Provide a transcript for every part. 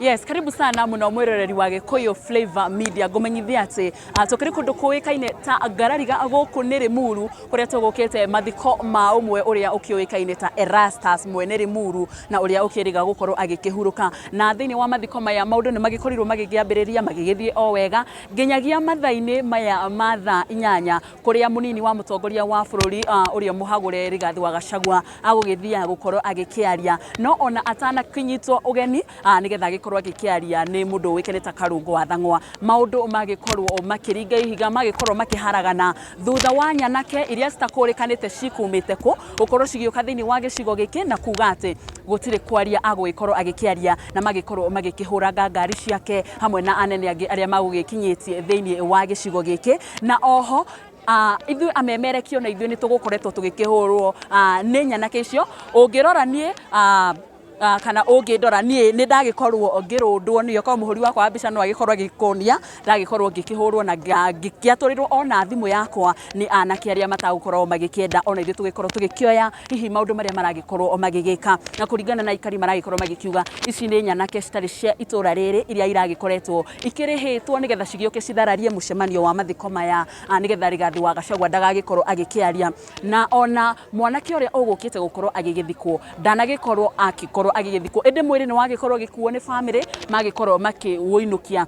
Yes, karibu sana muno mwiroreri wa Gikuyu Flavor Media. Ngumenyithia ati tukiri kundu kuikaine ta Ngarariga guku ni Limuru, kuria tugukite mathiko ma umwe uria ukiuikaine ta Erastus mwene Limuru na uria ukiriga gukorwo agikihuruka. Na thiini wa mathiko maya maundu ni magikorirwo magikiambiriria magigithie o wega nginyagia mathaa-ini maya ma thaa 8, kuria munini wa mutongoria wa bururi uria muhagure Rigathi wa Gachagua agugithia gukorwo agikiaria. No ona atanakinyitwo ugeni nigetha agikorwo agikiaria ni mundu uikene ta Karungo wa Thang'wa, maundu magikorwo makiringa ihiga, magikorwo makiharagana thutha wa nyanake iria citakũrĩkanĩte cikumĩte kũ gũkorwo cigĩũka thĩinĩ wa gĩcigo gĩkĩ na kuga atĩ gũtirĩ kwaria agũgĩkorwo agĩkĩaria, na magĩkorwo magĩkĩhũranga ngari ciake hamwe na anene angĩ arĩa magũgĩkinyĩtie thĩinĩ wa gĩcigo gĩkĩ. Na oho ithuĩ amemerekio na ithuĩ nĩ tũgũkoretwo tũgĩkĩhũrwo nĩ nyanake icio. Ũngĩrora niĩ kana ũngĩndora niĩ, nĩ ndagĩkorwo ngĩrũndwo nĩyo. Korwo mũhũri wakwa wa mbica no agĩkorwo agĩkuonia, ndagĩkorwo ngĩkĩhũrwo na ngĩatũrĩrwo ona thimũ yakwa nĩ anake arĩa matagũkorwo magĩkĩenda ona ithuĩ tũgĩkorwo tũgĩkĩoya hihi maũndũ marĩa maragĩkorwo magĩgĩka. Na kũringana na aikari, maragĩkorwo magĩkiuga ici nĩ nyanake citarĩ cia itũra rĩrĩ, iria iragĩkoretwo ikĩrĩhĩtwo nĩgetha cigĩũke cithararie mũcemanio wa mathiko maya, nĩgetha Rigathi wa Gachagua ndagagĩkorwo agĩkĩaria. Na ona mwanake ũrĩa ũgũkĩte gũkorwo agĩgĩthikwo ndanagĩkorwo akĩkorwo agĩgĩthikwo, ĩndĩ mwĩrĩ nĩ wagĩkorwo ũgĩkuo nĩ bamĩrĩ, magĩkorwo makĩwũinũkia.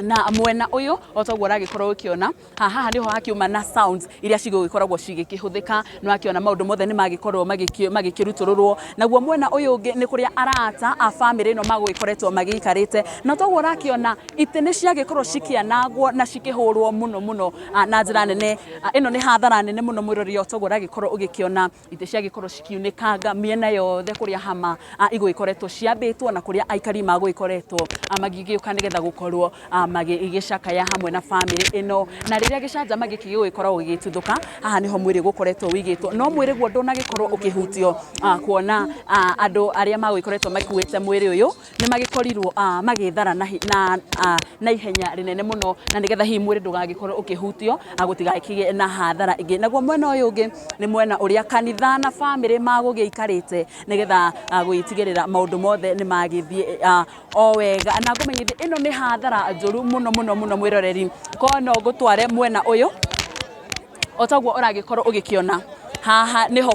Na mwena ũyũ, o toguo ũragĩkorwo ũkĩona haha, nĩho hakiuma na sounds iria cigũgĩkoragwo cigĩkĩhũthĩka. Nĩ wakĩona maũndũ mothe nĩ magĩkorwo magĩkĩrutũrũrwo. Naguo mwena ũyũ ũngĩ nĩ kũrĩa arata a bamĩrĩ ĩno magũgĩkoretwo magĩikarĩte, na toguo ũrakĩona itĩ nĩ ciagĩkorwo cikĩanangwo na cikĩhũrwo mũno mũno na njĩra nene. Ĩno nĩ hathara nene mũno, mwĩrori, o toguo ũragĩkorwo ũgĩkĩona itĩ ciagĩkorwo cikiunĩkanga mĩena yothe, kũrĩa hama igũgĩkoretwo ciambĩtwo na kũrĩa aikari magũgĩkoretwo magĩgĩũka nĩgetha gũkorwo magĩgĩcakaya hamwe na bamĩrĩ ĩno. Na rĩrĩa gĩcanjama gĩkĩ gĩgũgĩkoragwo gĩgĩtuthũka, haha nĩho mwĩrĩ gũkoretwo wĩigĩtwo, no mwĩrĩ guo ndũnagĩkorwo ũkĩhutio, kuona andũ arĩa magũgĩkoretwo makuĩte mwĩrĩ ũyũ nĩ magĩkorirwo magĩthara na ihenya rĩnene mũno, na nĩgetha hihi mwĩrĩ ndũgagĩkorwo ũkĩhutio, gũtigakĩgĩe na hathara ĩngĩ. Naguo mwena ũyũ ũngĩ nĩ mwena ũrĩa kanitha na bamĩrĩ magũgĩikarĩte nĩgetha gũgĩtigĩrĩra maũndũ mothe nĩ magĩthiĩ o wega. Na ngũmenyithie ĩno nĩ hathara njũru mũno mũno mũno, mwĩroreri. Korwo no ngũtware mwena ũyũ, o taguo ũragĩkorwo ũgĩkĩona, haha nĩho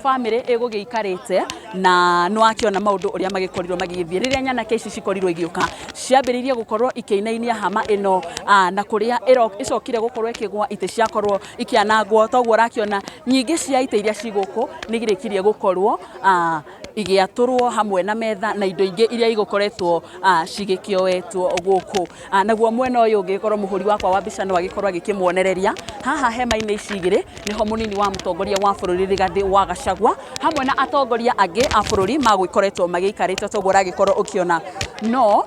bamĩrĩ ĩgũgĩikarĩte. Na nĩ wakĩona maũndũ ũrĩa magĩkorirwo magĩgĩthiĩ rĩrĩa nyanake ici cikorirwo igĩũka, ciambĩrĩirie gũkorwo ikĩinainia hama ĩno, na kũrĩa ĩcokire gũkorwo ĩkĩgwa, itĩ ciakorwo ikĩanangwo. Toguo ũrakĩona nyingĩ cia itĩ iria ci gũkũ nĩ irĩkirie gũkorwo igĩatũrwo, hamwe na metha na indo ingĩ iria igũkoretwo cigĩkĩoetwo gũkũ. Naguo mwena ũyũ ũngĩ, korwo mũhũri wakwa wa mbica no agĩkorwo agĩkĩmuonereria, haha hema-inĩ ici igĩrĩ nĩho mũnini wa mũtongoria wa bũrũri Rigathĩ wa Gachagua hamwe na atongoria angĩ a bũrũri magũkoretwo magĩikarĩte, toguo ũragĩkorwo ũkĩona. No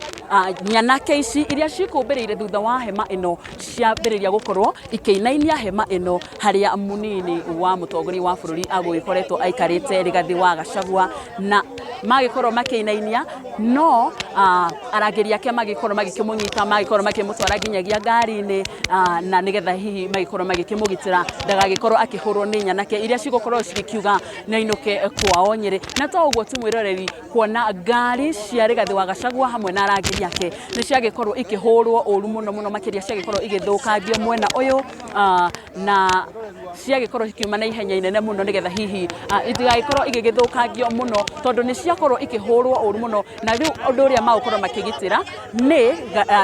nyanake ici iria cikũmbĩrĩire thutha wa hema ĩno ciambĩrĩria gũkorwo ikĩinainia hema ĩno harĩa mũnini wa mũtongoria wa bũrũri agũgĩkoretwo aikarĩte, Rigathĩ wa Gachagua, na magĩkorwo makĩinainia, no arangĩri ake magĩkorwo magĩkĩmũnyita, magĩkorwo makĩmũtwara nginyagia ngari-inĩ, na nĩgetha hihi magĩkorwo magĩkĩmũgitĩra ndagagĩkorwo akĩhũrwo nĩ nyanake iria cigũkorwo cigĩkiuga nĩainũke kwao Nyĩrĩ. Na to ũguo tu, mwĩroreri, kuona ngari cia Rigathĩ wa Gachagua hamwe na arangĩri ake nĩ ciagĩkorwo ikĩhũrwo ũru mũno mũno makĩria, ciagĩkorwo igĩthũkangio mwena ũyũ, na ciagĩkorwo ikiuma na ihenya inene mũno nĩgetha hihi itigagĩkorwo igĩgĩthũkangio mũno, tondũ nĩ ciakorwo ikĩhũrwo ũru mũno. Na rĩu ũndũ ũrĩa magũkorwo makĩgitĩra nĩ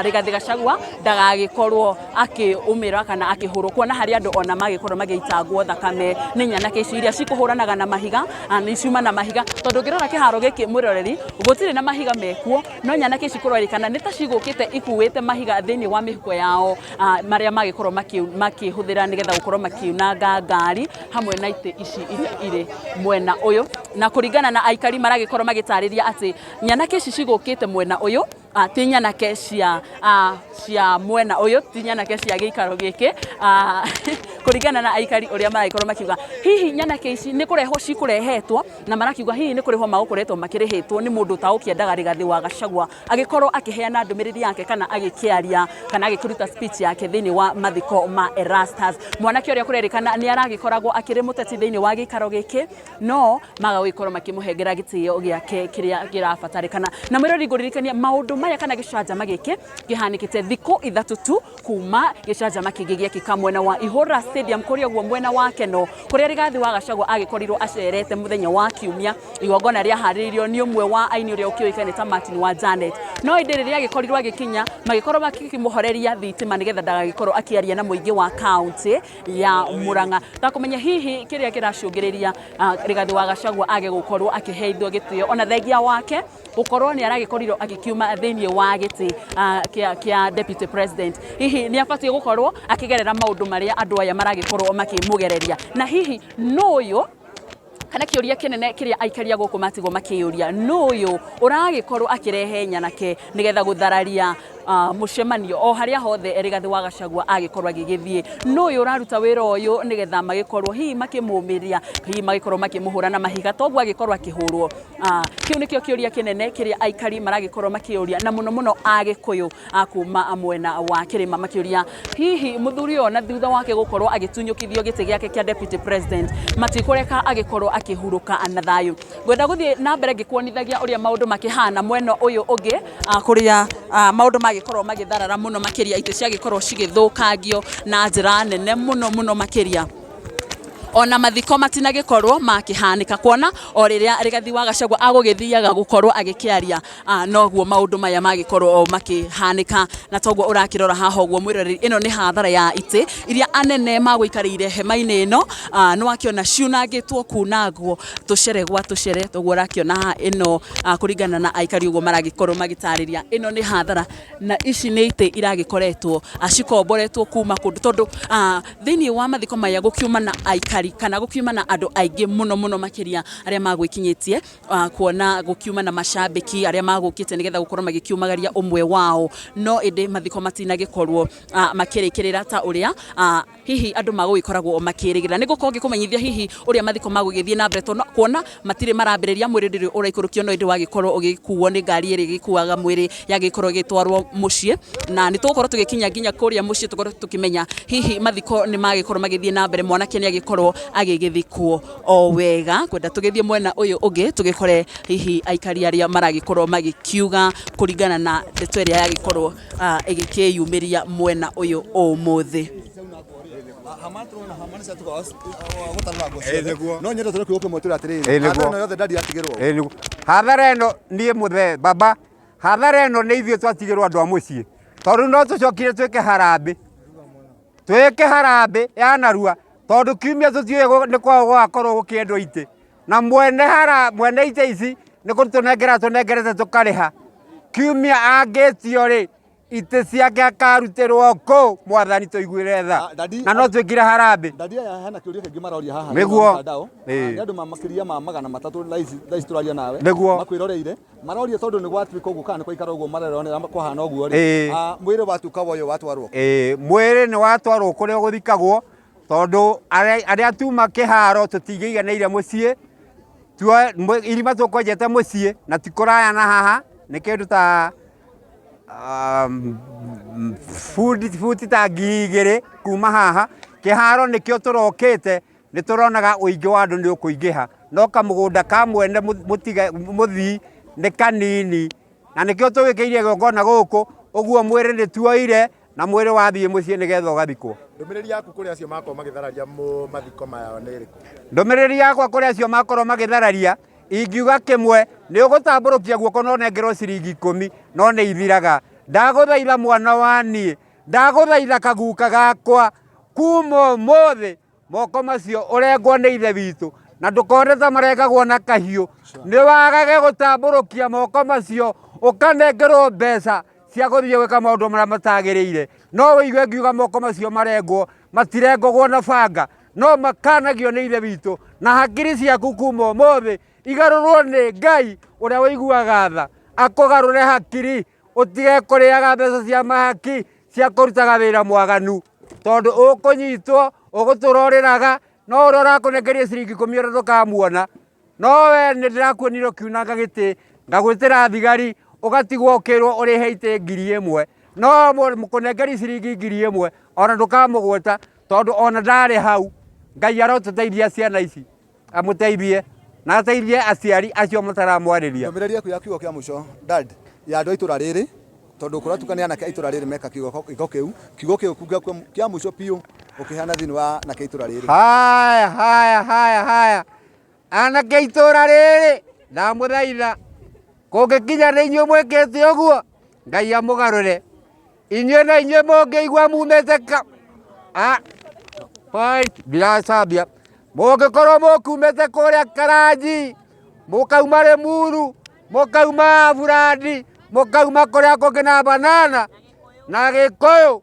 Rigathĩ Gachagua ndagagĩkorwo akĩũmĩra kana akĩhũrwo, kuona harĩ andũ ona magĩkorwo magĩitangwo thakame nĩ nyanake ici iria cikũhũranaga na mahiga, nĩ ciuma na mahiga, tondũ ũngĩrora kĩharo gĩkĩ, mwĩroreri, gũtirĩ na mahiga mekuo, no nyanake ici kũrerĩkana nĩ ta cigũkĩte ikuĩte mahiga thĩinĩ wa mĩhuko yao, marĩa magĩkorwo makĩhũthĩra nĩgetha gũkorwo makiunanga ngari hamwe na itĩ ici iria irĩ mwena ũyũ. Na kũringana na aikari, maragĩkorwo magĩtarĩria atĩ nyanake ici cigũkĩte mwena ũyũ. Ti nyanake cia cia mwena ũyũ, ti nyanake cia gĩikaro gĩkĩ, kũringana na aikari ũrĩa maragĩkorwo makiuga. Hihi nyanake ici nĩ kũrehwo cikũrehetwo, na marakiuga hihi nĩ kũrĩhwo magũkoretwo makĩrĩhĩtwo nĩ mũndũ ũtagũkĩendaga Rigathĩ wa Gachagua agĩkorwo akĩheana ndũmĩrĩri yake kana agĩkĩaria kana agĩkĩruta speech yake thĩinĩ wa mathiko ma Erastus. Mwanake ũrĩa kũrerĩkana nĩ aragĩkoragwo akĩrĩ mũteti thĩinĩ wa gĩikaro gĩkĩ, no maga gũgĩkorwo makĩmũhengera gĩtĩo gĩake kĩrĩa kĩrabatarĩkana. Na mwĩrori, ngũririkania maũndũ maya kana gĩcanjama gĩkĩ kĩhanĩkĩte thikũ 3 tu kuma gĩcanjama kĩngĩ gĩekĩka mwena wa Ihũra Stadium kũrĩa ũguo mwena wa Keno, kũrĩa Rigathĩ wa Gachagua agĩkorirwo acerete mũthenya wa Kiumia. Igongona rĩaharĩrĩirio nĩ ũmwe wa aini ũrĩa ũkĩũĩkaine ta Martin wa Janet, no ĩndĩ rĩrĩa agĩkorirwo agĩkinya magĩkorwo makĩmũhoreria thitima nĩgetha ndagagĩkorwo akĩaria na mũingĩ wa kaũntĩ ya Murang'a. Takũmenya hihi kĩrĩa kĩracũngĩrĩria Rigathĩ wa Gachagua age gũkorwo akĩheithio gĩtĩo ona thengia wake gũkorwo nĩ aragĩkorirwo agĩkiuma thĩinĩ wa gĩtĩ kĩa deputy president, hihi nĩ abatiĩ gũkorwo akĩgerera maũndũ marĩa andũ aya maragĩkorwo makĩmũgereria? Na hihi nũ ũyũ, kana kĩũria kĩnene kĩrĩa aikari a gũkũ matigwo makĩyũria, nũ ũyũ ũragĩkorwo akĩrehe nyanake nĩgetha gũthararia mũcemanio o harĩa hothe Rigathĩ wa Gachagua agĩkorwo agĩgĩthiĩ? Nũ ũyũ ũraruta wĩra ũyũ nĩgetha magĩkorwo hihi makĩmũmĩria, hihi magĩkorwo makĩmũhũra na mahiga toguo agĩkorwo akĩhũrwo? Kĩu nĩkĩo kĩũria kĩnene kĩrĩa aikari maragĩkorwo makĩũria, na mũno mũno Agĩkũyũ a kuma mwena wa kĩrĩma, makĩũria hihi mũthuri ũyũ na thutha wake gũkorwo agĩtunyũkithio gĩtĩ gĩake kĩa deputy president matikũreka agĩkorwo akĩhurũka na thayũ. Ngwenda gũthiĩ na mbere ngĩkuonithagia ũrĩa maũndũ makĩhana mwena ũyũ ũngĩ, kũrĩa maũndũ magĩkorwo magĩtharara mũno makĩria, itĩ ciagĩkorwo cigĩthũkangio na njĩra nene mũno mũno makĩria. Ona mathiko matinagĩkorwo makĩhanĩka, kuona o rĩrĩa Rigathi wa Gachagua agũgĩthiaga gũkorwo agĩkĩaria, noguo maũndũ maya magĩkorwo makĩhanĩka. Na toguo ũrakĩrora haha ũguo mwĩroreri, ĩno nĩ hathara ya itĩ iria anene magũikarĩire hema-inĩ ĩno. Nĩ wakĩona ciunangĩtwo kunangwo tũcere gwa tũcere, toguo ũrakĩona haha ĩno, kũringana na aikari ũguo maragĩkorwo magĩtarĩria, ĩno nĩ hathara na ici nĩ itĩ iragĩkoretwo cikomboretwo kuma kũndũ, tondũ thĩinĩ wa mathiko maya gũkiuma na aikari kana gũkiuma na andũ aingĩ mũno mũno makĩria arĩa magwĩkinyĩtie, kuona gũkiuma na macambĩki arĩa magũkĩte nĩgetha gũkorwo magĩkiumagaria ũmwe wao, no ĩndĩ mathiko matinagĩkorwo makĩrĩkĩrĩra ta ũrĩa hihi andũ magũgĩkoragwo makĩrĩgĩrĩra. Nĩ ngũkorwo ngĩkũmenyithia hihi ũrĩa mathiko magũgĩthiĩ na mbere, tondũ kuona matirĩ marambĩrĩria, mwĩrĩ ndũrĩ ũraikũrũkio, no ĩndĩ wagĩkorwo ũgĩkuo nĩ ngari ĩrĩa ĩgĩkuaga mwĩrĩ yagĩkorwo ĩgĩtwarwo mũciĩ, na nĩ tũgũkorwo tũgĩkinya nginya kũrĩa mũciĩ tũkorwo tũkĩmenya hihi mathiko nĩ magĩkorwo magĩthiĩ na mbere, mwanake nĩ agĩkorwo agĩgĩthikwo o wega. Kwenda tũgĩthiĩ mwena ũyũ ũngĩ tũgĩkore hihi aikari arĩa maragĩkorwo magĩkiuga kũringana na ndeto ĩrĩa yagĩkorwo ĩgĩkĩyumĩria mwena ũyũ ũmũthĩ. Ĩĩ nĩguo. No nyende tũrĩ kiugo kĩmwe twĩre atĩrĩrĩ, Ĩĩ nĩguo. hathara ĩno yothe ndadi atigĩrwo. Ĩĩ nĩguo. Hathara ĩno niĩ mũthee baba, hathara ĩno nĩ ithuĩ twatigĩrwo andũ a mũciĩ, tondũ no tũcokire twĩke harambĩ, twĩke harambĩ ya narua, tondũ kiumia tũtiũĩ nĩ kwao gũgakorwo gũkĩendwo itĩ, na mwene hara mwene itĩ ici nĩ gũtũnengera atũnengerete tũkarĩha. Kiumia angĩtio rĩ, itĩ ciake akarutĩrwo kũ? Mwathani tũiguĩre tha. Ah, Daddy, Na no twĩkire harambĩ. Daddy, aya hena kĩũria kĩngĩ maroria haha Nĩguo. thĩinĩ wa mtandao. Ĩĩ. Nĩ andũ ma makĩria ma 300 thaa ici tũraria nawe. Nĩguo. Makwĩroreire. Maroria tondũ nĩ gwatuĩka ũguo kana nĩ kwaikara ũguo mareronera kwahana ũguo rĩ. Ĩĩ. Ah, mwĩrĩ watuĩka woywo watwarwo. Ĩĩ, mwĩrĩ nĩ watwarwo kũrĩa ũgũthikagwo, tondũ arĩa tuma kĩharo tũtingĩiganĩire mũciĩ, irima tũkwenjete mũciĩ na ti kũraya na haha, nĩ kĩndũ ta buti ta 2000 kuma haha. Kĩharo nĩkĩo tũrokĩte, nĩ tũronaga ũingĩ wa andũ nĩ ũkũingĩha, no kamũgũnda ka mwene mũthii nĩ kanini, na nĩkĩo tũgĩkĩire igongona gũkũ, ũguo mwĩrĩ nĩ tuoire na mwĩrĩ wathiĩ mũciĩ nĩgetha ũgathikwo. Ndũmĩrĩri yaku kũrĩ acio makorwo magĩthararia mathiko maya nĩ ĩrĩkũ? Ndũmĩrĩri yakwa kũrĩ acio makorwo magĩthararia, ingiuga kĩmwe, nĩ ũgũtambũrũkia guoko no ũnengerwo ciringi 10, no nĩ ithiraga. Ndagũthaitha mwana wa niĩ, ndagũthaitha kaguka gakwa, kuma ũmũthĩ moko macio ũrengwo nĩ ithe witũ, na ndũkone ta marengagwo na kahiũ, nĩ wagage gũtambũrũkia moko macio ũkanengerwo mbeca cia gũthiĩ gwĩka maũndũ marĩa matagĩrĩire. No ũigue ngiuga moko macio marengwo, matirengagwo na banga, no makanagio nĩ ithe witũ, na hakiri ciaku kuma ũmũthĩ igarũrwo nĩ Ngai ũrĩa ũiguaga tha, akũgarũre hakiri. Ũtige kũrĩaga mbeca cia mahaki cia kũrutaga wĩra mwaganu, tondũ ũkũnyitwo ũgũtũra ũrĩraga, no ũrĩa ũrakũnengeria ciringi ikũmi ona ndũkamuona. No we nĩ ndĩrakuonire ũkiunanga gĩtĩ, ngagwĩtĩra thigari, ũgatigwo ũkĩrwo ũrĩhe itĩ 1000. No mũkũnengeri ciringi 1000 ona ndũkamũgweta, tondũ ona ndarĩ hau. Ngai arotũteithia ciana ici, amũteithie na ateithie aciari acio mataramwarĩria. Ndũmĩrĩri yaku ya kiugo kĩa mũico, dad, ya andũ a itũra rĩrĩ, tondũ kũratuĩka nĩ anake a itũra rĩrĩ meka gĩko kĩu, kiugo kĩu kĩa mũico biũ ũkĩheana thĩinĩ wa anake a itũra rĩrĩ. Haya, haya, haya, haya, anake a itũra rĩrĩ, ndamũthaitha, kũngĩkinya nĩ inyuĩ mwĩkĩte ũguo, Ngai amũgarũre. Inyuĩ na inyuĩ mũngĩigua mumĩte ka a point ndiracambia, mũngĩkorwo mũkumĩte kũrĩa Karanji, mũkauma Rĩmuru, mũkauma Burandi, mũkauma kũrĩa kũngĩ na banana na Gĩkũyũ,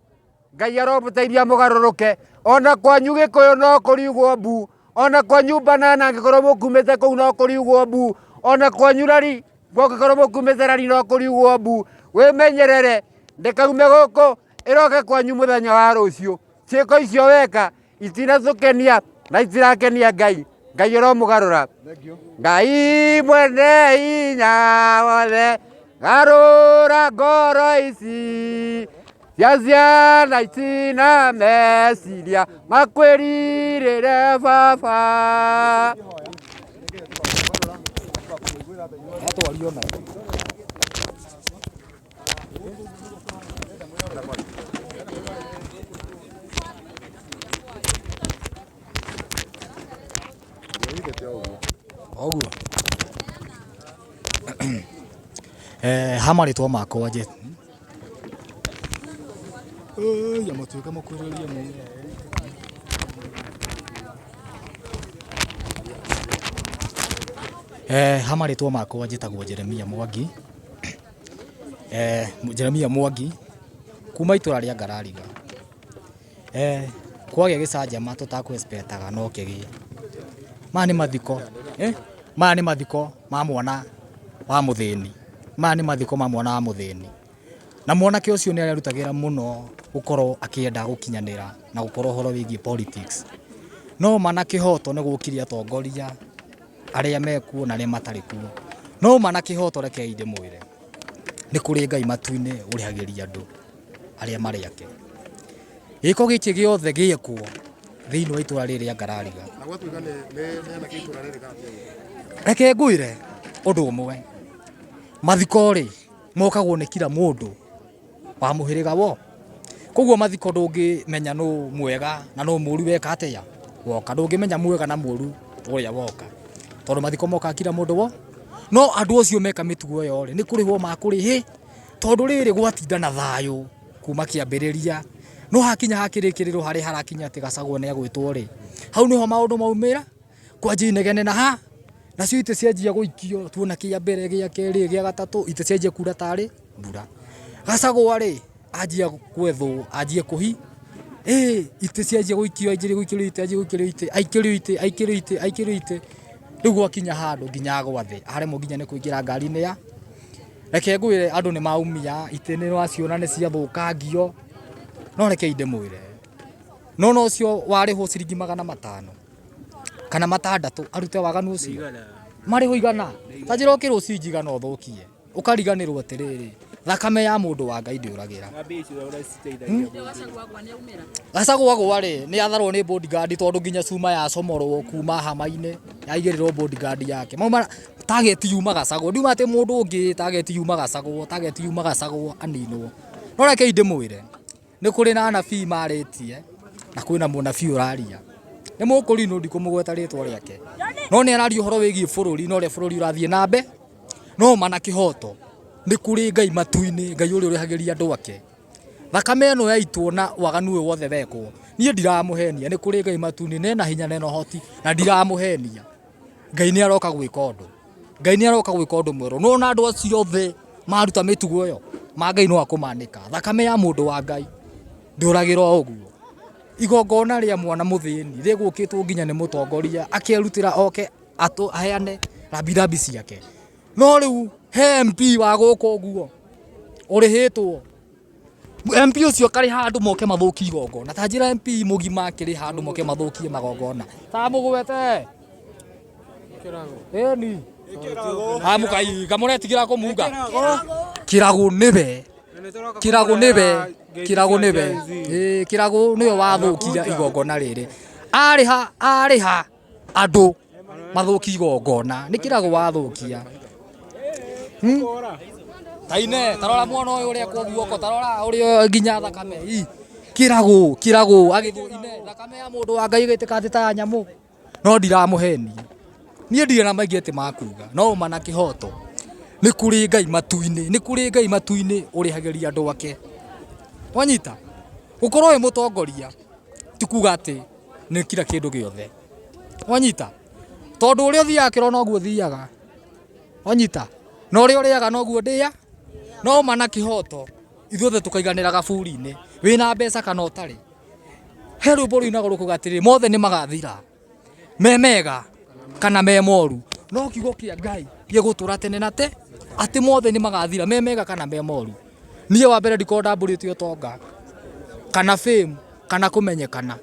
Ngai aromũteithia mũgarũrũke. Ona kwanyu Gĩkũyũ no kũriugwo mbu, ona kwanyu banana angĩkorwo mũkumĩte kũu no kũriugwo mbu, ona kwanyu rari mũngĩkorwo mũkumĩte rari no kũriugwo mbu. Wĩmenyerere ndĩkaume gũkũ ĩroke kwanyu mũthenya wa rũciũ. Ciĩko icio weka itinatũkenia na itirakenia Ngai. Ngai aromũgarũra. Ngai mwene hinya wothe, garũra ngoro ici cia ciana ici na meciria makwĩrirĩre baba. Oguo ha marĩtwa makwa njĩ matuĩka makuhĩrĩria mũno. Ha marĩtwa makwa njĩtagwo Jeremiah Mwangi, Jeremiah Mwangi kuma itũra rĩa Ngarariga. Kwagĩa gĩcanjama tũtakũ expect aga no kĩgĩe. Maya nĩ mathiko, maya nĩ mathiko ma mwana wa mũthĩni, maya nĩ mathiko ma mwana wa mũthĩni. Na mwanake ũcio nĩ arerutagĩra mũno gũkorwo akĩenda gũkinyanĩra na gũkorwo ũhoro wĩgiĩ politics. No ma na kĩhoto nĩ gwokire atongoria arĩa mekuo na arĩa matarĩ kuo. No ma na kĩhoto rekei ndĩmwĩre, nĩ kũrĩ Ngai matu-inĩ ũrĩhagĩria andũ arĩa marĩ ake. Gĩko gĩkĩ gĩothe gĩekwo thĩinĩ wa itũra rĩrĩ rĩa Ngarariga. Na gwatuĩka nĩ anake a itũra rĩrĩ kana ti aingĩ? Reke ngwĩre ũndũ ũmwe, mathiko rĩ, mokagwo nĩ kira mũndũ wa mũhĩrĩga wo. Koguo mathiko ndũngĩmenya nũ mwega na nũ mũru weka atĩa woka, ndũngĩmenya mwega na mũru ũrĩa woka, tondũ mathiko mokaga kira mũndũ wo. No andũ acio meka mĩtugo ĩyo rĩ, nĩ kũrĩhwo makũrĩhĩ, tondũ rĩrĩ gwatinda na thayũ kuma kĩambĩrĩria, no hakinya hakĩrĩkĩrĩro harĩa harakinya atĩ Gachagua nĩ egwĩtwo rĩ, hau nĩho maũndũ maumĩra. Kwanjia inegene na ha, nacio itĩ cianjia gũikio tuona kĩa mbere, gĩa kerĩ, gĩa gatatũ, itĩ cianjia kura tarĩ mbura. Gachagua rĩ, anjia gwethwo anjie kũhi, ĩ itĩ cianjia gũikio anjia gũikĩrio itĩ, anjia gũikĩrio itĩ, aikĩrio itĩ, aikĩrio itĩ, aikĩrio itĩ, rĩu gwakinya handũ nginya agwa thĩ, aremwo nginya nĩ kũingĩra ngari-inĩ ya, reke ngwĩre andũ nĩ maumia, itĩ nĩ ũraciona nĩ ciathũkangio, no rekei ndĩmwĩre, nona ũcio warĩhwo ciringi 500 kana matandatũ arute waganu ũcio marĩhwo igana ta njĩra ũkĩrwo ciringi igana ũthũkie ũkariganĩrwo atĩrĩrĩ thakame ya mũndũ wa Ngai ndĩũragĩra. Gachagua gwa rĩ nĩ atharwo nĩ bodyguard tondũ nginya cuma yacomorwo kuma hama-inĩ yaigĩrĩrwo bodyguard yake. Mauma target yuma Gachagua ndiuma atĩ mũndũ ũngĩ target yuma Gachagua target yuma Gachagua aninwo. No rekei ndĩmwĩre Nĩ kũrĩ na anabii marĩtie na kwĩna mũnabii ũraria. Nĩ mũkũrinũ ndikũmũgweta rĩtwa rĩake. No nĩ araria ũhoro wĩgiĩ bũrũri na ũrĩa bũrũri ũrathiĩ na mbere. No ma na kĩhoto nĩ kũrĩ Ngai matu-inĩ, Ngai ũrĩa ũrĩhagĩria andũ ake. Thakame ĩno yaitwo na waganu ũyũ wothe wekwo, niĩ ndiramũhenia, nĩ kũrĩ Ngai matu-inĩ na ena hinya na ena ũhoti na ndiramũhenia. Ngai nĩ aroka gwĩka ũndũ. Ngai nĩ aroka gwĩka ũndũ mwerũ. Nĩ wona andũ acio othe maruta mĩtugo ĩyo, ma Ngai no akũmanĩka. Thakame ya mũndũ wa Ngai ndĩũragĩra o ũguo. Igongona rĩa mwana mũthĩni rĩgũkĩtwo nginya nĩ mũtongoria akerutĩra oke aheane rambirambi ciake. No rĩu he MP wa gũkũ ũguo. Ũrĩhĩtwo. MP ũcio akarĩha andũ moke mathũkie igongona. Ta njĩra MP mũgima akĩrĩha andũ moke mathũkie magongona. Ta mũgwete. Ĩni. Amũkai, kamũretigĩra kũmunga. Kĩragũ nĩwe. Kĩragũ nĩwe. Kĩragũ nĩwe. Ĩĩ kĩragũ nĩwe wathũkia igongona rĩrĩ. Arĩha arĩha andũ mathũkie igongona. Nĩ kĩragũ wathũkia. Taine, tarora mwana ũyũ ũrĩa ekwo guoko, tarora ũrĩa nginya thakame. Ii. Kĩragũ, kĩragũ, agĩthũ ine, thakame ya mũndũ wa Ngai ĩgĩtĩka atĩ ta ya nyamũ. No ndiramũhenia. Niĩ ndirĩ na maingĩ atĩ ma kuga, no ũma na kĩhoto. Nĩ kũrĩ Ngai matu-inĩ, nĩ kũrĩ Ngai matu-inĩ ũrĩhagĩria andũ ake. Wanyita? Gũkorwo wĩ mũtongoria ti kuga atĩ nĩ kira kĩndũ gĩothe. Wanyita? Tondũ ũrĩa ũthiaga kĩro noguo ũthiaga. Wanyita? Na ũrĩa ũrĩaga noguo ndĩa. No ũma na kĩhoto, ithuothe tũkaiganĩra gaburi-inĩ. Wĩna mbeca kana ũtarĩ. He rwĩmbo rũinagwo rũkauga atĩrĩrĩ, mothe nĩ magathira, me mega kana me moru, no kiugo kĩa Ngai gĩgũtũra tene na te, atĩ mothe nĩ magathira, me mega kana me moru. Niĩ wa mbere ndikoragwo ndambũrĩte ũtonga kana fame kana kũmenyekana.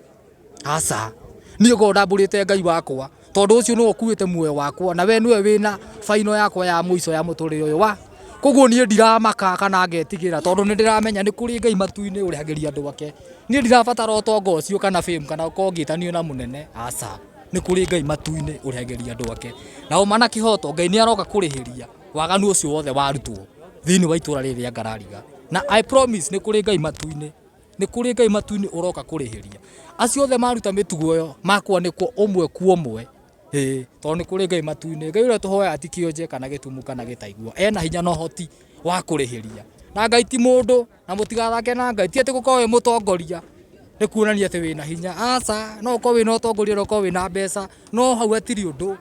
Aca, niĩ ngoragwo ndambũrĩte Ngai wakwa, tondũ ũcio nĩwe ũkuĩte muoyo wakwa, na we nĩwe wĩna baino yakwa ya mũico ya mũtũrĩre ũyũ wa. Koguo niĩ ndiramaka kana ngetigĩra, tondũ nĩ ndĩramenya nĩ kũrĩ Ngai matu-inĩ ũrĩhagĩria andũ ake. Niĩ ndirabatara ũtonga ũcio kana fame kana gũkorwo ngĩtanio na mũnene, aca. Nĩ kũrĩ Ngai matu-inĩ ũrĩhagĩria andũ ake. Na ũma na kĩhoto Ngai nĩ aroka kũrĩhĩria waganu ũcio wothe warutwo thĩinĩ wa itũra rĩrĩ rĩa Ngarariga. Na I promise nĩ kũrĩ Ngai matu-inĩ. Nĩ kũrĩ Ngai matu-inĩ ũroka kũrĩhĩria. Acio othe maruta mĩtugo ĩyo makwanĩkwo ũmwe kwa ũmwe. Ĩĩ, tondũ nĩ kũrĩ Ngai matu-inĩ. Ngai ũrĩa tũhoyaga ti kĩonje kana gĩtumu kana gĩtaigua. Ena hinya na ũhoti wa kũrĩhĩria. Na Ngai ti mũndũ, na mũtigathake na Ngai. Ti atĩ gũkorwo wĩ mũtongoria nĩ kuonania atĩ wĩna hinya. Aca, no ũkorwo wĩna ũtongoria na ũkorwo wĩna mbeca, no hau hatirĩ ũndũ.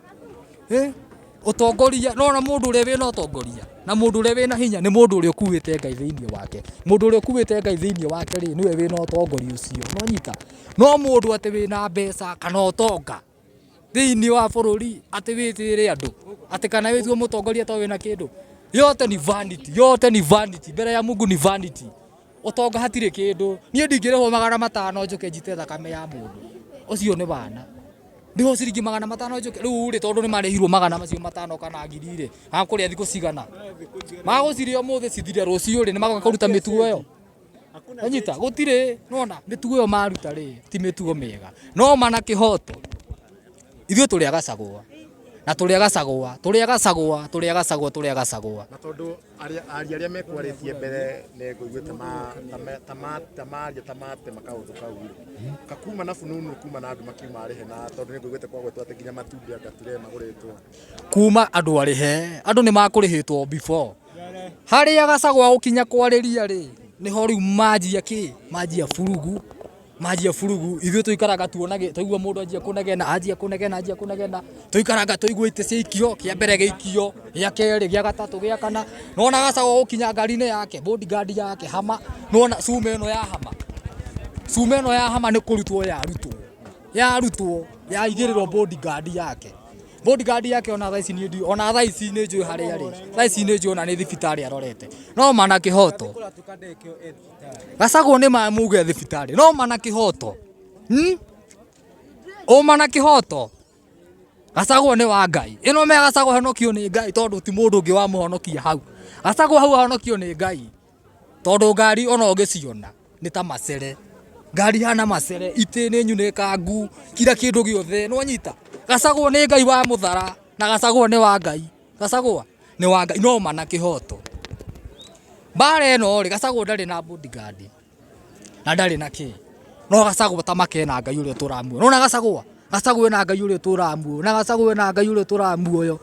Ũtongoria, nĩ wona mũndũ ũrĩa wĩna ũtongoria na mũndũ ũrĩa wĩna hinya nĩ mũndũ ũrĩa ũkuĩte Ngai thĩinĩ wake. Mũndũ ũrĩa ũkuĩte Ngai thĩinĩ wake rĩ, nĩwe wĩna ũtongoria ũcio, nĩ wanyita? No mũndũ atĩ wĩna mbeca kana ũtonga thĩinĩ wa bũrũri atĩ wĩtĩĩre andũ, atĩ kana wĩtue mũtongoria tondũ wĩna kĩndũ, yote ni vanity, yote ni vanity, mbere ya Mungu ni vanity. Ũtonga hatirĩ kĩndũ. Niĩ ndingĩrĩhwo 500 njũke njite thakame ya mũndũ, ũcio nĩ wana. Ndĩhwo ciringi 500 njũke, rĩu rĩ tondũ nĩ marĩhirwo 500 kana ngiri rĩ, makũrĩa thikũ cigana? Magũcirĩa ũmũthĩ cithire rũciũ rĩ, nĩ magoka kũruta mĩtugo ĩyo? Wanyita? Gũtirĩ, nĩwona mĩtugo ĩyo maruta rĩ, ti mĩtugo mĩega. No ma na kĩhoto, ithuĩ tũrĩ a Gacagũa, na tũrĩ a Gacagũa, tũrĩ a Gacagũa, tũrĩ a Gacagũa, tũrĩ a Gacagũa. Na tondũ aria aria arĩa mekwarĩtie mbere nĩ ngũiguĩte ta maria ta matema kaũndũ kau rĩ kakuma na fununu kuma na andũ makiuma arĩhe na tondũ nĩ ngũiguĩte kwagwetwo atĩ nginya matumbĩ anga ture magũrĩtwo kuma andũ arĩhe andũ nĩ makũrĩhĩtwo before harĩa Gachagua gũkinya kwarĩria rĩ nĩho rĩu manjia kĩ manjia burugu manjia burugu ithuĩ tũikaraga tuonage twaigua mũndũ anjia kũnegena anjia kũnegena anjia kũnegena tũikaraga twaigua itĩ ciaikio kĩa mbere gĩikio gĩa kerĩ gĩa gatatũ gĩa kana nona Gachagua gũkinya ngari-inĩ yake bodyguard yake hama nona cuma ĩno ya hama cuma ĩno ya hama nĩ kũrutwo yarutwo yarutwo yaigĩrĩrwo bodyguard yake bodyguard yake ona thaa ici niĩ ndi ona thaa ici nĩ njũĩ harĩa arĩ thaa ici nĩ njũĩ ona nĩ thibitarĩ arorete no mana kĩhoto Gachagua nĩ mamuge thibitarĩ no mana kĩhoto Ũma na kĩhoto Gachagua nĩ wa Ngai ĩno me Gachagua honokio nĩ Ngai tondũ ti mũndũ ũngĩ wamũhonokia hau Gachagua hau ahonokio nĩ Ngai tondũ ngari ona ũngĩciona nĩ ta macere ngari hana macere itĩ nĩ nyunĩkangu kira kĩndũ gĩothe nĩwanyita Gachagua nĩ Ngai wa mũthara na Gachagua nĩ wa Ngai Gachagua nĩ wa Ngai no ma na kĩhoto. Mbara ĩno rĩ, Gachagua ndarĩ na bodyguard na ndarĩ na kĩ, no Gachagua ta make na Ngai ũrĩa ũtũraga muoyo. Nĩwona Gachagua? Gachagua ena Ngai ũrĩa ũtũraga muoyo, na Gachagua ena Ngai ũrĩa ũtũraga muoyo.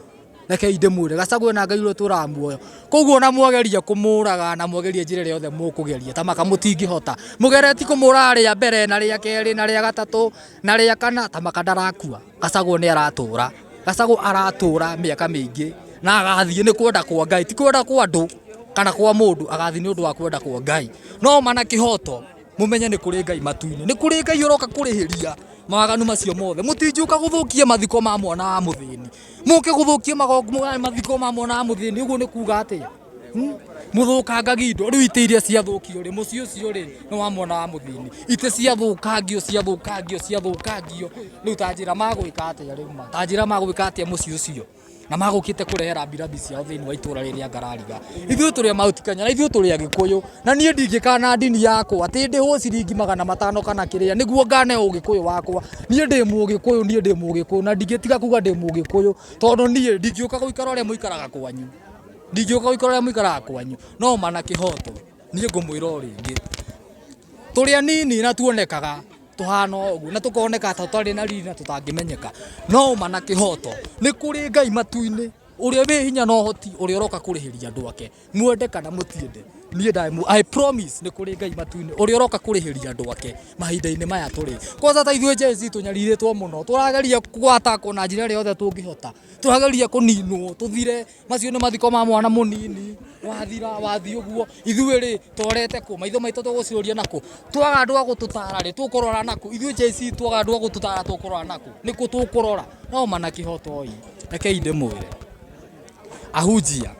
Rekei ndĩmwĩre, Gachagua ena Ngai ũrĩa ũtũraga muoyo. Koguo ona mwageria kũmũraga na mwagerie njĩra ĩrĩa yothe mũkũgeria, ta maka mũtingĩhota. Mũgeretie kũmũraga rĩa mbere na rĩa kerĩ na rĩa gatatũ na rĩa kana, ta maka ndarakua. Gachagua nĩ aratũra. Gachagua aratũra mĩaka mĩingĩ na agathiĩ nĩ kwenda kwa Ngai, ti kwenda kwa andũ kana kwa mũndũ, agathiĩ nĩ ũndũ wa kwenda kwa Ngai. No ma na kĩhoto mũmenye nĩ kũrĩ Ngai matu-inĩ, nĩ kũrĩ Ngai ũroka kũrĩhĩria mawaganu macio mothe. Mũtingĩũka gũthũkia mathiko ma mwana wa mũthĩni, mũke gũthũkia mathiko ma mwana wa mũthĩni, ũguo nĩ kuga atĩa? Mũthũkangagia indo rĩu itĩ iria ciathũkio rĩ, mũciĩ ũcio rĩ nĩ wa mwana wa mũthĩni. Itĩ ciathũkangio ciathũkangio ciathũkangio, rĩu ta njĩra magwĩka atĩa rĩu ma? Ta njĩra magwĩka atĩa mũciĩ ũcio? Na magũkĩte kũrehe rambirambi ciao thĩinĩ wa itũra rĩrĩ rĩa Ngarariga. Ithuĩ tũrĩ a Mount Kenya na ithuĩ tũrĩ Agĩkũyũ, na niĩ ndingĩkana ndini yakwa atĩ ndĩhwo ciringi 500 kana kĩrĩa nĩguo ngane ũgĩkũyũ wakwa. Niĩ ndĩ mũgĩkũyũ, niĩ ndĩ mũgĩkũyũ na ndingĩtiga kuga ndĩ mũgĩkũyũ tondũ niĩ ndingĩũka gũikara ũrĩa mũikaraga kwanyu. Ndingĩũka gũikara ũrĩa mũikaraga kwanyu. No ma na kĩhoto niĩ ngũmwĩra o rĩngĩ, tũrĩ anini na tuonekaga tũhana o ũguo na tũkoneka ta tũtarĩ na riri na tũtangĩmenyeka, no ma na kĩhoto nĩ kũrĩ Ngai matu-inĩ ũrĩa wĩ hinya na ũhoti ũrĩa ũroka kũrĩhĩria andũ ake, mwende kana mũtiende. Niĩ ndamũ I promise nĩ kũrĩ Ngai matu-inĩ ũrĩa ũroka kũrĩhĩria andũ ake mahinda-inĩ maya tũrĩ. Kwanza ta ithuĩ Gen Z tũnyarirĩtwo mũno, tũrageria gwatakwo na njĩra ĩrĩa yothe tũngĩhota, tũrageria kũninwo tũthire. Macio nĩ mathiko ma mwana mũnini, wathira wathiĩ ũguo, ithuĩ rĩ tũrorete kũ? Maitho maitũ tũgũciũria nakũ? Twaga andũ a gũtũtara rĩ, tũkũrora nakũ? Ithuĩ Gen Z twaga andũ a gũtũtara tũkũrora nakũ? Nĩkũ tũkũrora? No ma na kĩhoto ĩ, rekei ndĩmwĩre, ahunjia,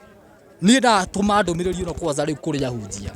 niĩ ndatũma ndũmĩrĩri ĩno kwanza rĩu kũrĩ ahunjia.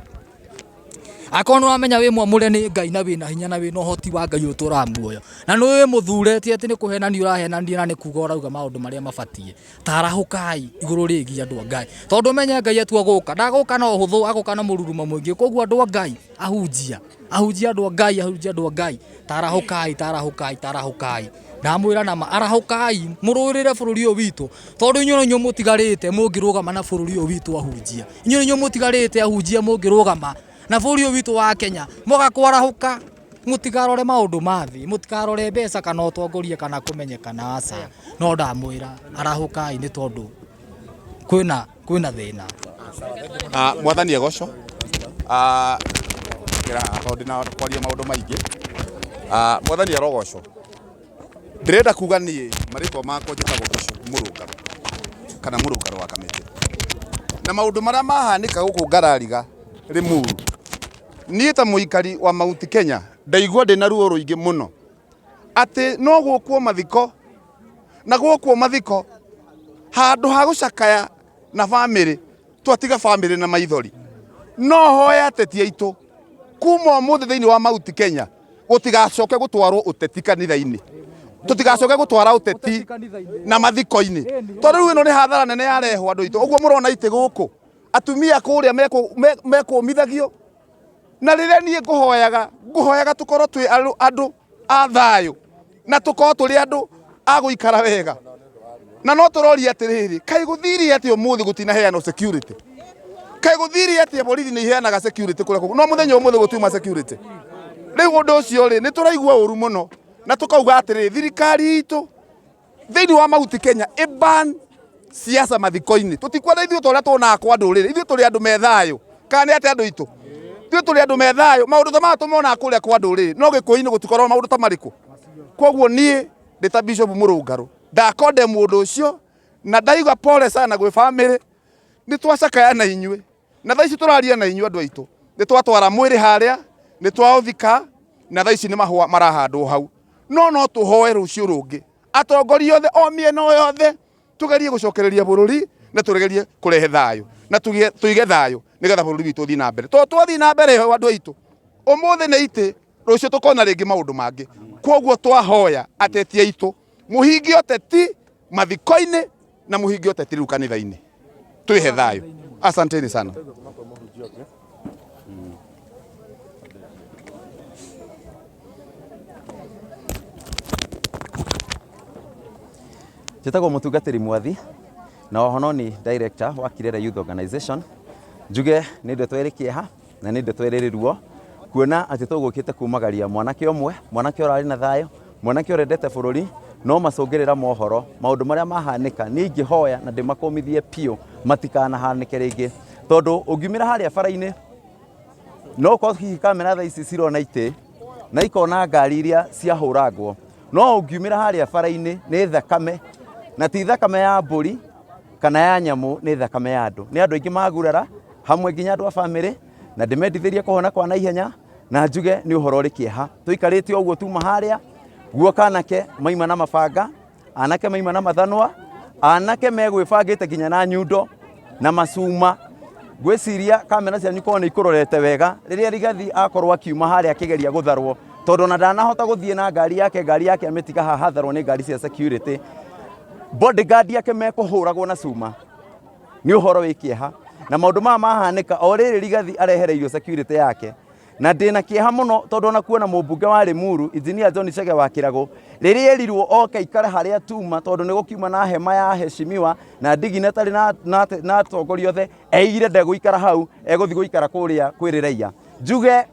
Akorwo nĩ ũramenya wĩ mwamũre nĩ Ngai na wĩna hinya na wĩna ũhoti wa Ngai ũtũraga muoyo, na nĩ wĩ mũthure ti atĩ nĩ kũhenania ũrahenania na nĩ kuga ũrauga maũndũ marĩa mabatiĩ, ta arahũkai igũrũ rĩgiĩ andũ a Ngai. Tondũ ũmenye Ngai atua gũka, ndagũka na ũhũthũ, agũka na mũrurumo mũingĩ. Koguo andũ a Ngai, ahunjia, ahunjia andũ a Ngai, ahunjia andũ a Ngai, ta arahũkai, ta arahũkai, ta arahũkai. Ndamwĩra nama, arahũkai, mũrũĩrĩre bũrũri ũyũ witũ, tondũ inyuĩ no inyuĩ mũtigarĩte mũngĩrũgama na bũrũri ũyũ witũ ahunjia. Inyuĩ nĩ inyuĩ mũtigarĩte ahunjia mũngĩrũgama na bũrũri ũyũ witũ wa Kenya, mwaga kwarahũka mũtikarore maũndũ ma thĩ, mũtikarore mbeca kana ũtongoria kana kũmenyekana, aca. No ndamwĩra arahũkai nĩ tondũ kwĩna kwĩna thĩna. Ah, mwathani egocwo. Ah, ngĩra tondũ ndina kwaria maũndũ maingĩ. Ah, mwathani arogocwo. Ndĩrenda kuga niĩ marĩtwa makwa njĩtagwo Bishop Mũrũngarũ kana Mũrũngarũ wa Kamĩtĩ. Na maũndũ marĩa mahanĩka gũkũ Ngarariga Limuru, niĩ ta mũikari wa Mount Kenya ndaigua ndĩna ruo rũingĩ mũno atĩ no gwokwo mathiko na gwokwo mathiko handũ ha gũcakaya na bamĩrĩ twatiga bamĩrĩ na maithori. No hoya ateti aitũ kuma ũmũthĩ thĩinĩ wa Mount Kenya gũtigacoke gũtwarwo ũteti kanitha-inĩ, tũtigacoke gũtwara ũteti na mathiko-inĩ, tondũ rĩu ĩno nĩ hathara nene yarehwo andũ aitũ. Ũguo mũrona itĩ gũkũ atumia kũrĩa mekũmithagio, na rĩrĩa niĩ ngũhoyaga, ngũhoyaga tũkorwo twĩ andũ a thayũ na tũkorwo tũrĩ andũ a gũikara wega. Na no tũroria atĩrĩrĩ, kaĩ gũthire atĩa ũmũthĩ gũtinaheanwo security? Kaĩ gũthire atĩa borithi nĩ iheanaga security kũrĩa kũngĩ, no mũthenya ũmũthĩ gũtiuma security? Rĩu ũndũ ũcio rĩ, nĩ tũraigua ũru mũno na tũkauga atĩrĩrĩ, thirikari itũ thĩinĩ wa Mount Kenya ĩ ban siasa mathiko-inĩ. Tũtikwenda ithuĩ ta ũrĩa tuonaga kwa ndũrĩrĩ, ithuĩ tũrĩ andũ me thayũ. Kana nĩ atĩa andũ aitũ? Ithuĩ tũrĩ andũ me thayũ, maũndũ ta maya tũmonaga kũrĩa kwa ndũrĩrĩ, no gĩkũyũ-inĩ gũtikoragwo maũndũ ta marĩkũ. Koguo niĩ ndĩ ta Bishop Mũrũngarũ ndakonde mũndũ ũcio na ndaigua pole sana gwĩ bamĩrĩ, nĩ twacakaya na inyuĩ na thaa ici tũraria na inyuĩ andũ aitũ, nĩ twatwara mwĩrĩ harĩa, nĩ twaũthika na thaa ici nĩ mahũa marahandwo hau. No no tũhoe rũciũ rũngĩ atongoria othe o mĩena o yothe tugerie gũcokereria bũrũri na tugerie kũrehe thayũ na tũige thayũ nĩgetha bũrũri witũ ũthiĩ na mbere. Tondũ twathiĩ na mbere andũ aitũ, ũmũthĩ nĩ itĩ, rũciũ tũkona rĩngĩ maũndũ mangĩ. Koguo twahoya ateti aitũ mũhingie ũteti mathiko-inĩ na mũhingie ũteti rĩu kanitha-inĩ, twĩhe thayũ. Asanteni sana. Njĩtagwo Mũtungatĩri Mwathi na oho no ni director wa Kirere Youth Organization. Njuge nĩ ndeto ĩrĩ kĩeha na nĩ ndeto ĩrĩ ruo kuona atĩ tũgũkĩte kumagaria mwanake ũmwe, mwanake ũrarĩ na thayũ, mwanake ũrendete bũrũri, no macũngĩrĩra mohoro maũndũ marĩa mahanĩka niĩ ingĩhoya na ndĩmakũmithie biũ matikanahanĩke rĩngĩ, tondũ ũngiumĩra harĩa bara-inĩ no ũkorwo hihi kamera thaa ici cirona itĩ na ikona ngari iria ciahũrangwo, no ũngiumĩra harĩa bara-inĩ nĩ thakame, na ti thakame ya mbũri kana ya nyamũ, nĩ thakame ya andũ. Nĩ andũ aingĩ magurara hamwe nginya andũ a bamĩrĩ, na ndĩmendithĩrie kũhona kwa naihenya, na njuge nĩ ũhoro ũrĩ kĩeha. Tũikarĩte ũguo tuma harĩa, guoka anake maima na mabanga, anake maima na mathanwa, anake megwĩbangĩte nginya na nyundo na macuma. Ngwĩciria kamera cianyu korwo nĩ ikũrorete wega rĩrĩa Rigathi akorwo akiuma harĩa akĩgeria gũtharwo, tondũ ona ndanahota gũthiĩ na ngari yake, ngari yake amĩtiga haha hatharwo nĩ ngari cia security, bodyguard yake mekũhũragwo na cuma. Nĩ ũhoro wĩ kĩeha na maũndũ maya mahanĩka o rĩrĩ Rigathi arehereirio security yake. Na ndĩna kĩeha mũno tondũ ona kuona mũmbunge wa Limuru Engineer John Chege wa Kĩragũ rĩrĩa erirwo oke aikare harĩa tuma tondũ nĩ gũkiuma na hema ya heshimiwa na dignitary na atongoria othe, eigire ndegũikara hau, egũthiĩ gũikara kũrĩa kwĩ raia. Njuge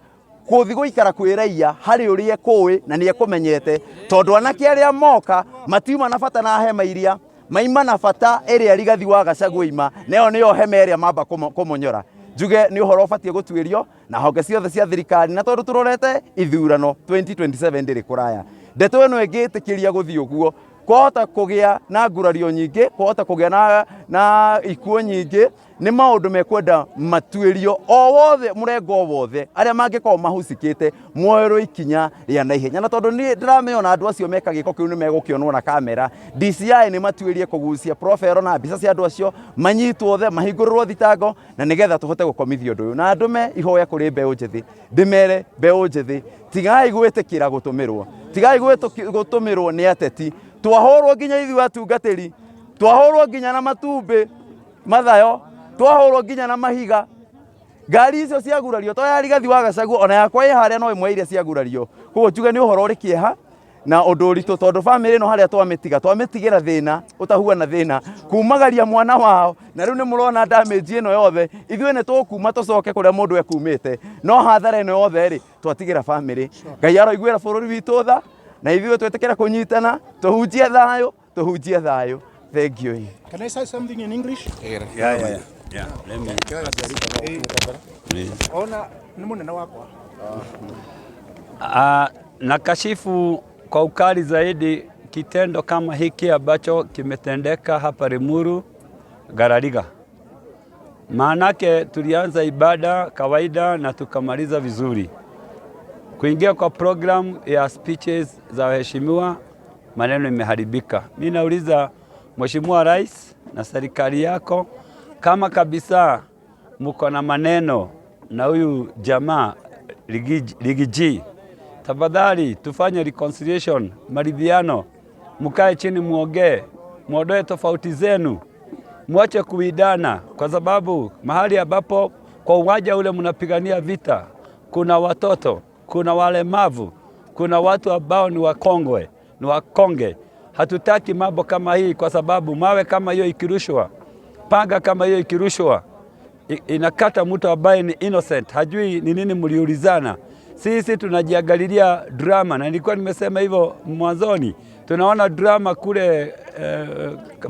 gũthiĩ gũikara kwĩ raia harĩ ũrĩa ekũĩ na nĩ ekũmenyete, tondũ anake arĩa moka matiuma na bata na hema iria maima na bata ĩrĩa Rigathi wa Gachagua ima, nayo nĩyo hema ĩrĩa mamba kũmonyora. Njuge nĩ ũhoro ũbatiĩ gũtuĩrio na honge ciothe cia thirikari, na tondũ tũrorete ithurano 2027 ndĩrĩ kũraya, ndeto ĩno ĩngĩtĩkĩria gũthiĩ ũguo kwahota kũgĩa na ngurario nyingĩ, kwahota kũgĩa na ikuũ nyingĩ. Nĩ maũndũ mekwenda matuĩrio o wothe, mũrengo o wothe arĩa mangĩkorwo mahucikĩte muoerwo ikinya rĩa naihenya. Na tondũ niĩ ndĩramĩona andũ acio meka gĩko kĩu nĩ megũkĩonwo na kamera, DCI nĩ matuĩrie kũgucia profile na mbica cia andũ acio, manyitwo othe, mahingũrĩrwo thitango, na nĩgetha tũhote gũkomithia ũndũ ũyũ. Na ndũme ihoya kũrĩ mbeũ njĩthĩ, ndĩmere mbeũ njĩthĩ, tigai gwĩtĩkĩra gũtũmĩrwo, tigai gũtũmĩrwo nĩ ateti. Twahũrwo nginya ithuĩ atungatĩri, twahũrwo nginya na matumbĩ mathayo, twahũrwo nginya na mahiga. Ngari icio ciagurario to ya Rigathi wa Gachagua, ona yakwa ĩ harĩa no ĩmwe iria ciagurario. Koguo njuge nĩ ũhoro ũrĩ kĩeha na ũndũ ũritũ, tondũ bamĩrĩ ĩno harĩa twamĩtiga, twamĩtigĩra thĩna ũtahuana thĩna, kumagaria mwana wao, na rĩu nĩ mũrona damage ĩno yothe. Ithuĩ nĩ tũkuma tũcoke kũrĩa mũndũ ekumĩte, no hathara ĩno yothe rĩ twatigĩra bamĩrĩ. Ngai aroiguĩra bũrũri witũ tha, na ithuĩ twĩtĩkĩre kũnyitana, tũhunjie thayũ, tũhunjie thayũ. Thank you. Can I say something in English? Yeah. Let me. Ona nĩ mũnene wakwa. Na kashifu kwa ukali zaidi kitendo kama hiki ambacho kimetendeka hapa Limuru Ngarariga. Maanake tulianza ibada kawaida na tukamaliza vizuri. Kuingia kwa program ya speeches za waheshimiwa, maneno imeharibika. Mimi nauliza Mheshimiwa Rais na serikali yako, kama kabisa mko na maneno na huyu jamaa Riggy G, tafadhali tufanye reconciliation, maridhiano, mkae chini muongee, muondoe tofauti zenu, mwache kuidana, kwa sababu mahali ambapo kwa uwanja ule mnapigania vita, kuna watoto, kuna walemavu, kuna watu ambao ni wakongwe, ni wakonge. Hatutaki mambo kama hii, kwa sababu mawe kama hiyo ikirushwa, panga kama hiyo ikirushwa, inakata mtu ambaye ni innocent, hajui ni nini mliulizana. Sisi tunajiangalilia drama, na nilikuwa nimesema hivyo mwanzoni. Tunaona drama kule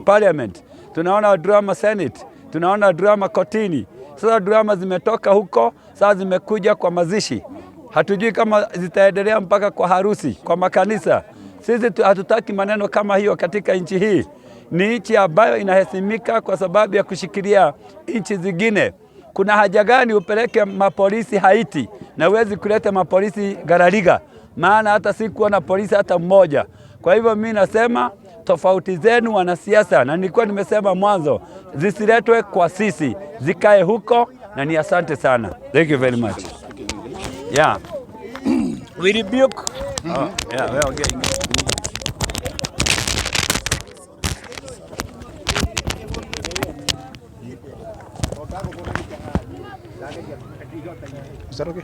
parliament, tunaona drama senate, tunaona drama kotini. Sasa drama zimetoka huko, sasa zimekuja kwa mazishi. Hatujui kama zitaendelea mpaka kwa harusi, kwa makanisa. Sisi hatutaki maneno kama hiyo katika nchi hii. Ni nchi ambayo inaheshimika kwa sababu ya kushikilia nchi zingine. Kuna haja gani upeleke mapolisi Haiti na uwezi kuleta mapolisi Ngarariga? Maana hata sikuwa na polisi hata mmoja. Kwa hivyo mimi nasema tofauti zenu wanasiasa, na nilikuwa nimesema mwanzo, zisiletwe kwa sisi, zikae huko, na ni asante sana. Thank you very much. Yeah. We rebuke. Oh, yeah, well, okay. Is that okay?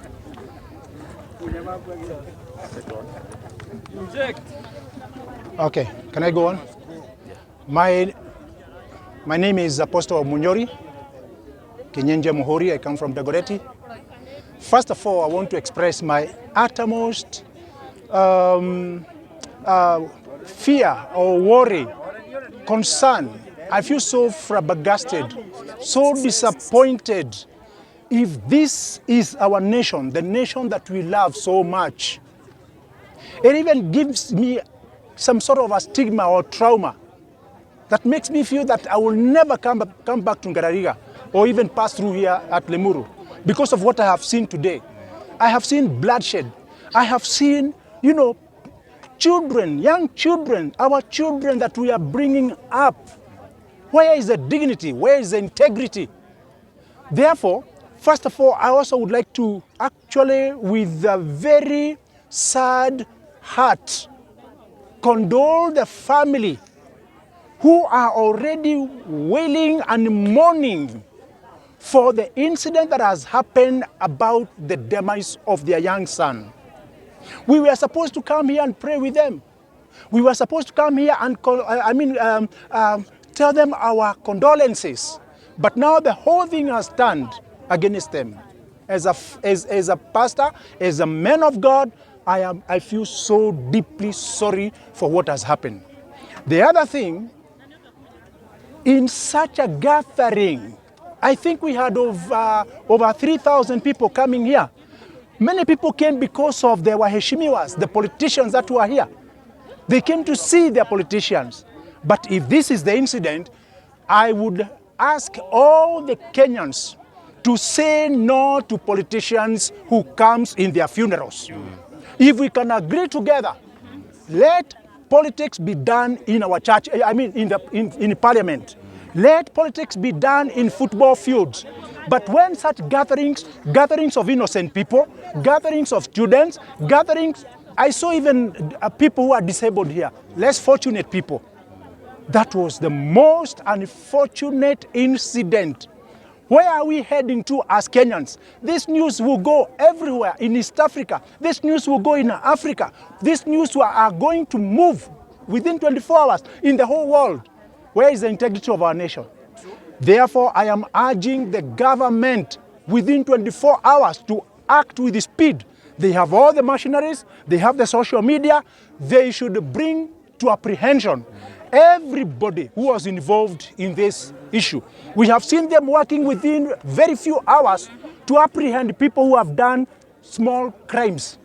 Okay, can I go on? My name is Apostle Munyori Kinyenje Muhori. I come from Dagoretti. First of all, I want to express my uttermost fear or worry, concern. I feel so flabbergasted, so disappointed. If this is our nation, the nation that we love so much, it even gives me some sort of a stigma or trauma that makes me feel that I will never come back to Ngarariga or even pass through here at Limuru because of what I have seen today. I have seen bloodshed. I have seen, children, young children, our children that we are bringing up. Where is the dignity? Where is the integrity? Therefore, first of all, I also would like to actually, with a very sad heart, condole the family who are already wailing and mourning for the incident that has happened about the demise of their young son. We were supposed to come here and pray with them. We were supposed to come here and, I mean, tell them our condolences. But now the whole thing has turned against them. As a pastor, as a man of God, I feel so deeply sorry for what has happened. The other thing, in such a gathering, I think we had over 3,000 people coming here. Many people came because of the waheshimiwas, the politicians that were here. They came to see their politicians. But if this is the incident, I would ask all the Kenyans to say no to politicians who comes in their funerals. If we can agree together, let politics be done in our church, I mean in parliament. Let politics be done in football fields. But when such gatherings, gatherings of innocent people, gatherings of students, gatherings, I saw even people who are disabled here, less fortunate people. That was the most unfortunate incident. Where are we heading to as Kenyans? This news will go everywhere in East Africa. This news will go in Africa. This news are going to move within 24 hours in the whole world. Where is the integrity of our nation? Therefore, I am urging the government within 24 hours to act with speed. They have all the machineries, they have the social media. They should bring to apprehension everybody who was involved in this issue. We have seen them working within very few hours to apprehend people who have done small crimes.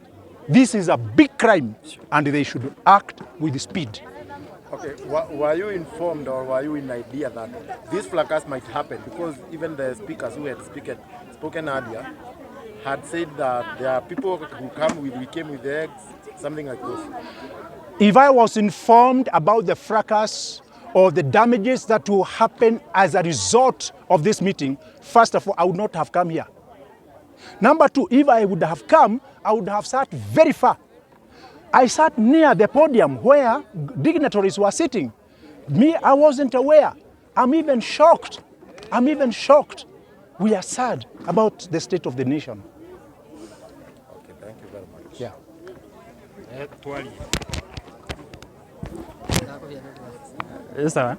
This is a big crime, and they should act with speed. Okay, were you informed or were you in idea that this fracas might happen? Because even the speakers who had spoken earlier had said that there are people who come with, we came with eggs, something like this. If I was informed about the fracas or the damages that will happen as a result of this meeting, first of all, I would not have come here. Number two, if I would have come, I would have sat very far. I sat near the podium where dignitaries were sitting. Me, I wasn't aware. I'm even shocked. I'm even shocked. We are sad about the state of the nation. Okay, thank you very much. Yeah. Sawa.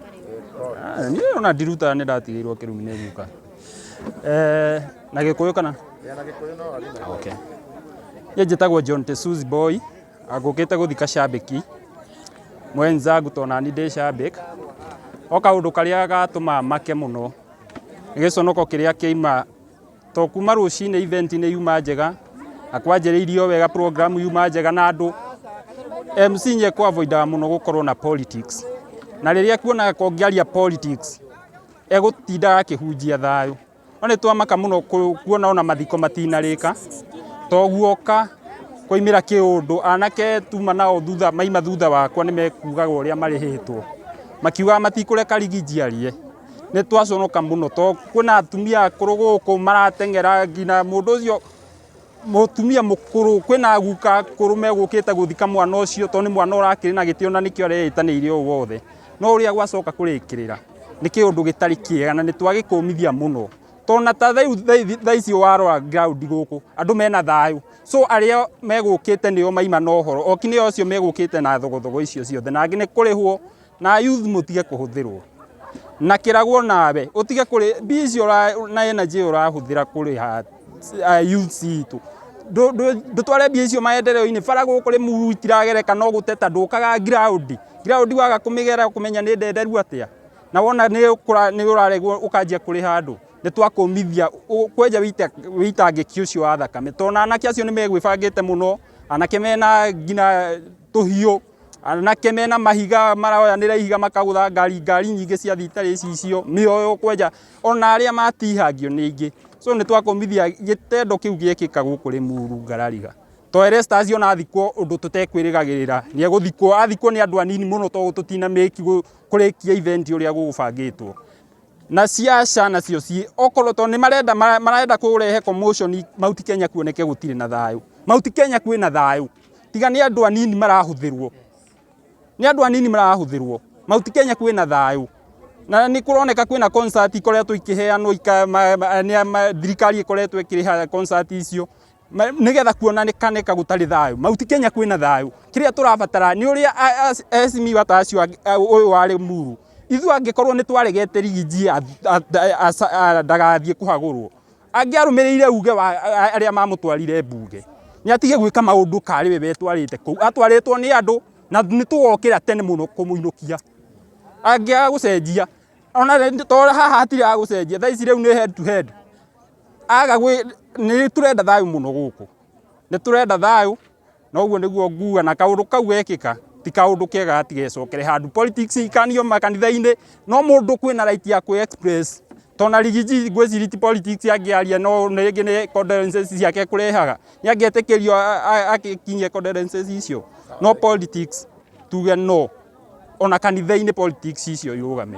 Niĩ ona ndiruta nĩ ndatigĩirwo kĩrumi nĩ guka. Na Gĩkũyũ kana? Yeah, na Gĩkũyũ no arĩ na. Okay. Niĩ njĩtagwo John Tesuzi Boy, ngũkĩte gũthika shabiki mwenzangu tondũ nani ndĩ shabiki. O kaũndũ karĩa gatũma make mũno nĩ gĩconoko kĩrĩa kĩima to kuma rũcinĩ event nĩ yuma njega na kwanjĩrĩirio wega program yuma njega na andũ MC nye kũ avoidaga mũno gũkorwo na politics, na rĩrĩa kuonaga kongĩaria politics egũtindaga akĩhunjia thayũ. No nĩ twamaka mũno kuona ona mathiko matinarĩka to guoka koimĩra kĩũndũ anake tuma nao thutha maima thutha wakwa nĩ mekugaga ũrĩa marĩhĩtwo makiugaga matikũreka rigi njiarie. Nĩ twaconoka mũno to kwĩna atumia akũrũ gũkũ marateng'era nginya mũndũ ũcio mũtumia mũkũrũ kwĩna guka akũrũ megũkĩte gũthika mwana ũcio to nĩ mwana ũrakĩrĩ na gĩtĩo na nĩkĩo areĩtanĩire ũũ wothe. No ũrĩa gwacoka kũrĩkĩrĩra nĩ kĩũndũ gĩtarĩ kĩega na nĩ twagĩkũmithia mũno tondũ ta thaa ici warora ground gũkũ andũ mena thayũ, so arĩa megũkĩte nĩo maima na ũhoro oki nĩo acio megũkĩte na thogothogo icio ciothe na angĩ nĩ kũrĩhwo na youth mũtige kũhũthĩrwo na kĩragwo nawe ũtige kũrĩ mbia icio na energy ũrahũthĩra kũrĩha youth citũ ndũtware mbia icio maendeleo-inĩ. Bara gũkũ Rĩmuru itiragereka no gũteta ndũkaga ground ground waga kũmĩgera kũmenya nĩ ndenderu atĩa na wona nĩ ũraregwo ũkanjia kũrĩha andũ. Nĩ twakũmithia kwenja wĩitangĩki ũcio wa thakame tondũ anake acio nĩ megwĩbangĩte mũno, anake mena nginya tũhiũ, anake mena mahiga maroyanĩra ihiga makagũtha ngari ngari nyingĩ cia thibitarĩ ici icio mĩoyo kwenja ona arĩa matihangio nĩ aingĩ. So nĩ twakũmithia gĩtendo kĩu gĩekĩka gũkũ Rĩmuru Ngarariga to Erastus ona athikwo ũndũ tũtekwĩrĩgagĩrĩra nĩ egũthikwo athikwo nĩ andũ anini mũno tondũ tũtina mĩki kũrĩkia event ũrĩa gũgũbangĩtwo. Na ciaca nacio ci okorwo tondũ nĩ marenda marenda kũrehe commotion Mount Kenya kuoneke gũtirĩ na thayũ. Mount Kenya kwĩna thayũ tiga nĩ andũ anini marahũthĩrwo, nĩ andũ anini marahũthĩrwo. Mount Kenya kwĩna thayũ na nĩ kũroneka kwĩna concert ikoretwo ikĩheanwo thirikari ĩkoretwo ĩkĩrĩha concert icio nĩgetha kuonekane gũtarĩ thayũ. Mount Kenya kwĩna thayũ. Kĩrĩa tũrabatara nĩ ũrĩa aheshimiwa ta acio ũyũ wa Limuru, ithuĩ angĩkorwo nĩ twaregete Rigiji ndagathiĩ kũhagũrwo, angĩarũmĩrĩire uge wa arĩa mamũtwarire mbunge, nĩ atige gwĩka maũndũ karĩ we wetwarĩte kũu, atwarĩtwo nĩ andũ na nĩ tũgokĩra tene mũno kũmũinũkia. Angĩaga gũcenjia, ona to haha hatirĩ ha gũcenjia, thaa ici rĩu nĩ head to head. Aga gwĩ, nĩ tũrenda thayũ mũno gũkũ, nĩ tũrenda thayũ na ũguo nĩguo nguga, na kaũndũ kau gekĩka ti kaũndũ kega gatigecokere handũ. Politics ikanio makanitha-inĩ, no mũndũ kwĩna right ya kwĩ express tona Rigiji ngwĩciria ti politics angĩaria, no rĩngĩ nĩ condolences ciake kũrehaga, nĩ angĩetĩkĩrio akinyie condolences icio, no politics tuge no ona kanitha-inĩ politics icio irũgame.